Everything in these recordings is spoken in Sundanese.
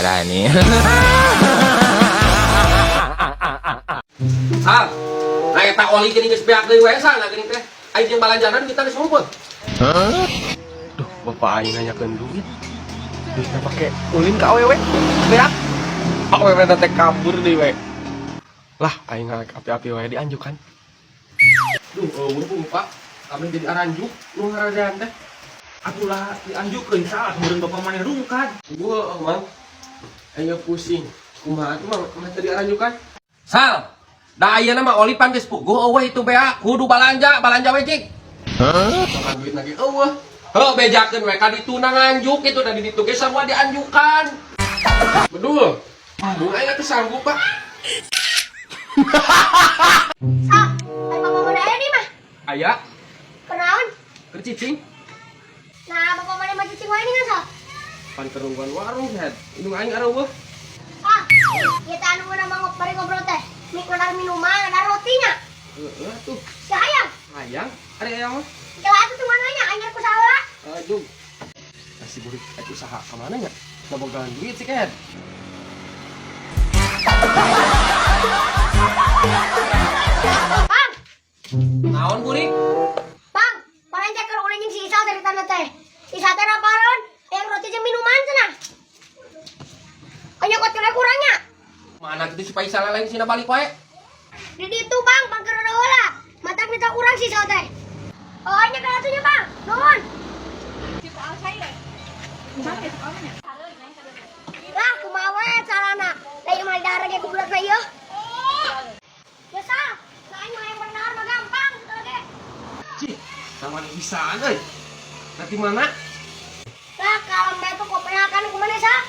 Ada nih. Sal. Nah eta oli geuning geus beak deui we sal, nah geuning teh. Aing jeung balanjana duitna geus ngumpul. Duh, bapak aing nanyakeun duit. Duitna pake ulin ka awewe. Beak. Awewe teh kabur deui we. Lah, aing api-api wae dianjukan. Duh, eueuh pun Pak. Kami jadi aranjuk nu ngaradean teh. Atulah dianjukeun salah meureun bapak maneh rungkad. Gua mang. Aing pusing. Kumaha atuh mang mah tadi aranjukan? Sal. Da ayeuna mah oli pan geus puguh eueuh itu beak. Kudu balanja, balanja we cik. Heuh? Duit lagi eueuh. Heuh bejakeun we ka dituna nganjuk kitu da di ditu ge sarua dianjukan. Bedul. Embung aing teh sanggup, Pak. Sal, ai bapak mana aya di mah? Aya, Kenaon? keur cicing. Nah, bapak mana mah cicing wae nih Sal. Pan kerungguan warung head. Indung aing areueuh. Ah, ieu teh anu meunang mah bari ngobrol teh. Ngadar minuman, ngadar rotinya. Heeh tuh. Si hayang. Hayang, ari hayang mah. Kela atuh tuh mananya aing rek usaha heula. Aduh. Kasih burik ek usaha ka mana nya? Ngabogaan duit sih Ken. Bang, Naon burik? Bang, paling teh keur ulin jeung si Isal ceritana teh. Isal teh raparon, hayang roti jeung minuman cenah. Anya kot kena kurangnya. Mana kitu si Faisal lain sina balik wae. Di ditu Bang, pangker heula. Matak minta urang si Isal teh. Oh, anya kana atuh nya, Bang. Nuhun. Lah, kumaha we carana? Lah ieu mah dahar ge kubulat ieu. Ya sal, lah aing mah yang benar mah gampang gitu ge. Cih, sama bisaan euy. Nanti mana? Lah kalau mbak tuh kopi kan kumaha sal?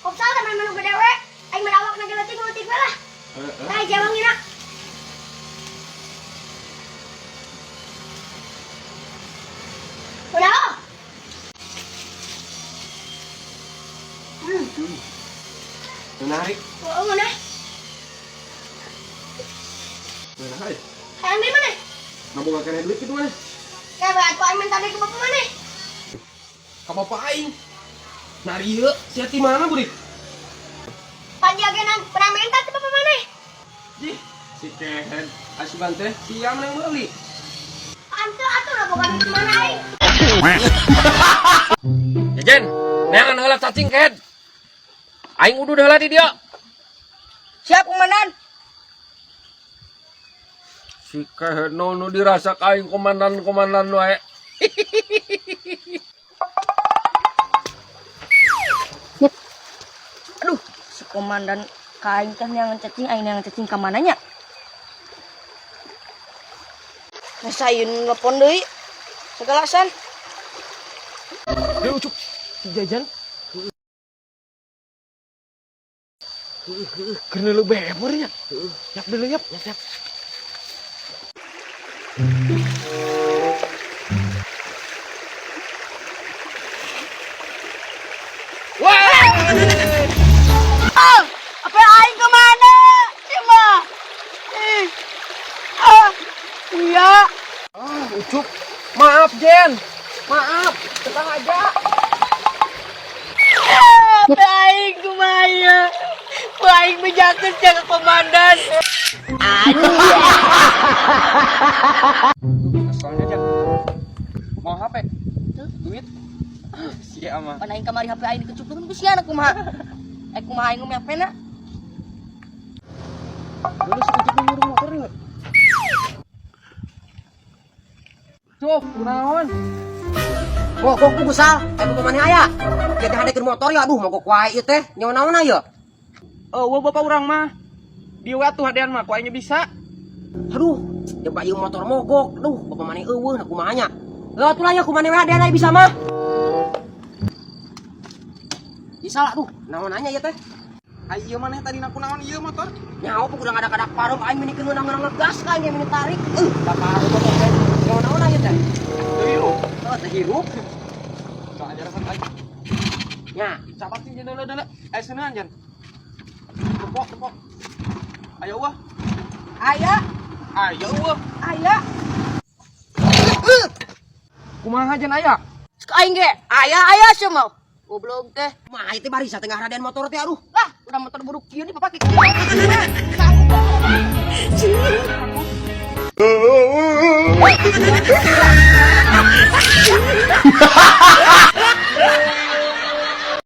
Kopsal teh main gede we. Aing mah awak na leutik-leutik we lah. Heeh. Nah, jawang ina. Udah. Oh. Menarik. Oh, mana? Menarik. Hayang di mana? Ngaboga kene duit kitu mana? Ya, bae atuh aing minta deui ke bapak mana? Ka bapak aing. Nari ieu, sia ti mana burik? Panjagenan pernah minta ke bapak mana? Jih, si kehen. Asuban teh sia menang meuli. Ante atuh lah bukan di mana aing. Jajan, neangan heula cacing kehed. Aing udud heula di dieu. Siap, Komandan. Si kehed nu dirasa ka aing komandan-komandan wae. Aduh, si komandan ka aing teh neangan cacing, aing neangan cacing ka mana nya? Nah, saya nelpon deui. Segalasan. Deui ucup. Si jajan. Keur neuleuh beber nya. Yap deuleu yap. Yap yap. Ah, apa aing kemana? Cuma. Ih. Ah, iya. Ah, ucup. Maaf, Jen. Maaf, tenang aja. Apa aing kumaha? Aing bejakeun jaga komandan. Asalnya, Jen. Mau HP? Duit? Sia mah. Pan aing kamari HP aing dikecuplungkeun ku sia kumaha? Eh kumaha aing ngomong HP na? Dulu si Ucup nyuruh motor enggak? Cuk, kunaon? Mogok ku gusal, eh bapak mana aya? Ieu teh hadekeun motor ya, aduh mogok wae ieu teh. Nyawa naon aya? Eueuh bapak urang mah. Dieu we atuh hadean mah ku aing bisa. Aduh, coba ieu motor mogok. Aduh, bapak mana eueuh na kumaha nya? Heuh atuh lah ya kumaha we hadean aya bisa mah. Bisa lah, aduh, naon nya ieu teh? Ai ieu maneh tadi ku naon ieu motor? Nyawa pun udah ngadak-ngadak parum aing mini keun ngeunang gas ka aing mini tarik. Da parum motor teh. Nyawa naon aya teh? Teu hirup. Heuh, teh hirup. Sok aja rasan aing. Nya, Sabar sih deuleu deuleu. Eh seuneun Jen. Tepok tepok. Ayo eueuh. Aya, Ayo eueuh. aya. Kumaha Jen aya? Cek aing ge, aya aya sia mah. Goblok teh. Mah itu barisa tengah raden motor teh aduh. Lah, udah motor buruk kieu nih bapak kieu. Sanggup.